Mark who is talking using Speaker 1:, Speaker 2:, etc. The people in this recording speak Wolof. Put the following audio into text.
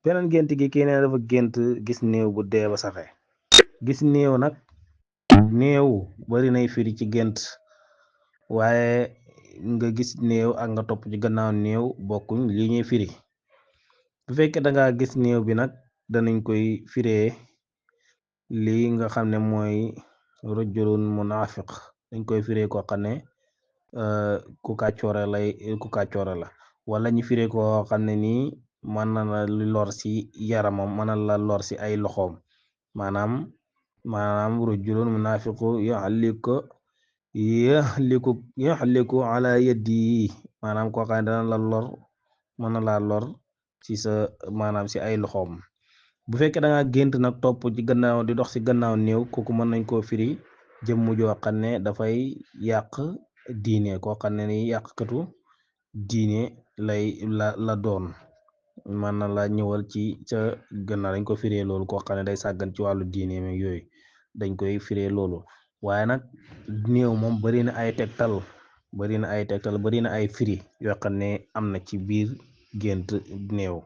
Speaker 1: beneen gént gi kii ne dafa gént gis néew bu dee ba saxe gis néew nag néew bari nay firi ci gént waaye nga gis néew ak nga topp ci gannaaw néew bokkuñ li ñuy firi bu fekkee da nga gis néew bi nag danañ koy firee lii nga xam ne mooy rajulun munafiq dañ koy firee ko xam ne ku kàccoore la wala ñu firee ko xam ne nii mën na la lor ci yaramam mën na la lor ci ay loxoom maanaam rajulun munafiqu yaxliku ala yaddi maanaam koo xam ne dana la lor mën na la lor ci sa maanaam ci ay loxoom bu fekkee da nga gént nag topp ci gannaaw di dox ci gannaaw néew kooku mën nañ koo firi jëmm joo xam ne dafay yàq diine koo xam ne ni yàqkatu diine la doon mën na la ñëwal ci ca gannaaw dañ ko firee loolu koo xam ne day sàggan ci wàllu diine meeg yooyu dañ koy firee loolu waaye nag néew moom bari na ay tegtal bari na ay firi yoo xam ne am na ci biir gént néew